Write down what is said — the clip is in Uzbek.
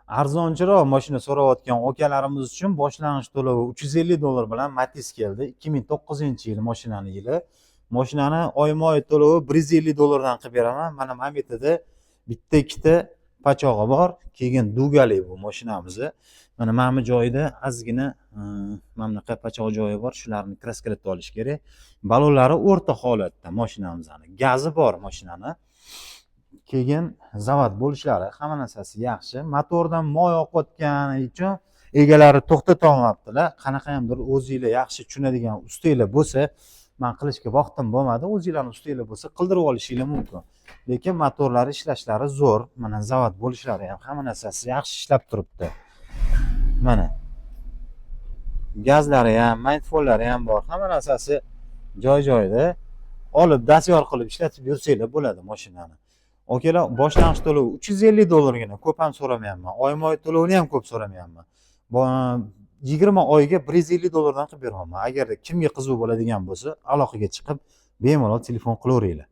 Arzonchiroq mashina so'rayotgan akalarimiz uchun boshlang'ich to'lovi 350 dollar bilan Matiz keldi. 2009-yil mashinani yili. Mashinani oyma oy to'lovi 150 dollardan qilib beraman. Mana bu yerda bitta, ikkita pachog'i bor. Keyin дуга li bu mashinamizni. Mana bu joyida ozgina mana bunaqa pachoq joyi bor, shularni краска latib olish kerak. Balonlari o'rta holatda mashinamizni. Gazi bor mashinani. Keyin zavod bo'lishlari, hamma narsasi yaxshi. Motordan moy oqayotgani uchun egalari to'xtata olmabdilar. Qanaqayamdir o'zinglar yaxshi tushunadigan ustanglar bo'lsa, man qilishga vaqtim bo'lmadi, o'zinglarni ustanglar bo'lsa, qildirib olishinglar mumkin. Lekin motorlari ishlashlari zo'r. Mana zavod bo'lishlari ham, hamma narsasi yaxshi ishlab turibdi. Mana gazlari ham, magnitofonlari ham bor, hamma narsasi joy joyida. Olib, dastyor qilib ishlatib yursanglar bo'ladi mashinani. Akalar, boshlang'ich to'lov 350 dollargina, ko'p ham so'ramayapman. Oyma oy to'lovini ham ko'p so'ramayapman. 20 oyga 150 dollardan qilib beryapman. Agarda kimga qiziq bo'ladigan bo'lsa, aloqaga chiqib, bemalol telefon qilaveringlar.